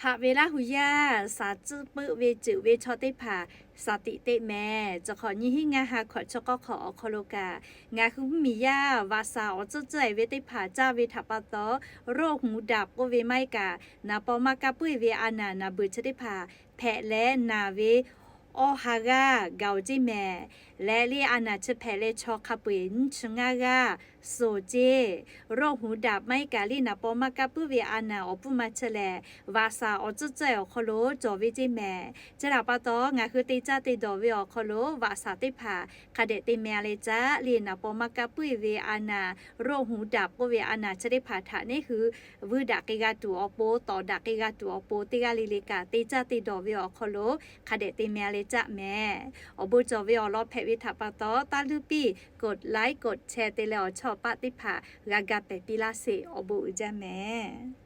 Haꞈ ve Laˇ hu yaˇ, shaˍ tcuhˉ puiˆ ve ceuˬ ve chaw teˇ hpaˍ shaˍ tiꞈ teˇ meh. Chi hk'awꞈ nyiˇ hinˉ ngaˇ ha hkawꞈ chi k'awˇ hk'awꞈ awˬ hk'aw lo kaꞈ, ngaˬ hui mvuhˇmiˬ yaˇ vaꞈ shaˍ awˬ tcuhˉ tcuhˉ-e ve teˇ hpaˍ caˇ ve htaꞈ pa taw, โรคหูดับ k'oˆ ve maˇ heˆ kaꞈ, naˍ paw maˇ kaˇ puiˉ ve a naˍ naˍ beuˬ chi teˇ hpaˍ hpehꞈ leh naˬ ve awˇ ha g'aˇ gaˬ-oˬ ceˇ mehˍ. Leh leˇ a naˍ chi hpehꞈ leh chaw hk'a peu-eˬ nyiˇ chi ngaˇ g'aˇ suh ceˇ. โรคหูดับ maˇ heˆ kaꞈ leˇ naˍ paw maˇ kaˇ puiˉ ve a naˍ awˬ pfuhˇ ma chi lehˬ, vaꞈ shaˍ awˬ tcuhˉ tcuhˉ-e awˬ hk'aw lo cawˬ ve ceˇ mehˍ. Chi htaꞈ pa taw, ngaˬ hui te caˇ te dawˬ ve awˬ hk'aw lo vaꞈ shaˍ teˇ hpaˍ hk'a dehꞈ te meh-a leh caˇ. Leˇ naˍ paw maˇ kaˇ puiˉ ve a naˍ โรคหูดับ k'oˆ ve a naˍ chi teˇ hpaˍ htaꞈ neˉ hui vuiˇ daꞈ k'ai g'a tuˬ awˬ pon, tawˍ daꞈ k'ai g'a tuˬ awˬ pon, teˇ g'aˇ le le kaꞈ te caˇ te dawˬ ve awˬ hk'aw lo hk'a dehꞈ te meh-a leh caˇ mehˍ. Awˬ bon cawˬ ve awˬ lawn hpehꞈ ve htaꞈ pa taw, taˇ luˇ piˇ กดไลค์ กดแชร์ te leh awˬ chawˇ awˬ paˆ teˇ hpaˍ g'a ga pehˍ piˇ laˇ sheˍ. Awˬ bon uiˍ jaˇ mehˍ.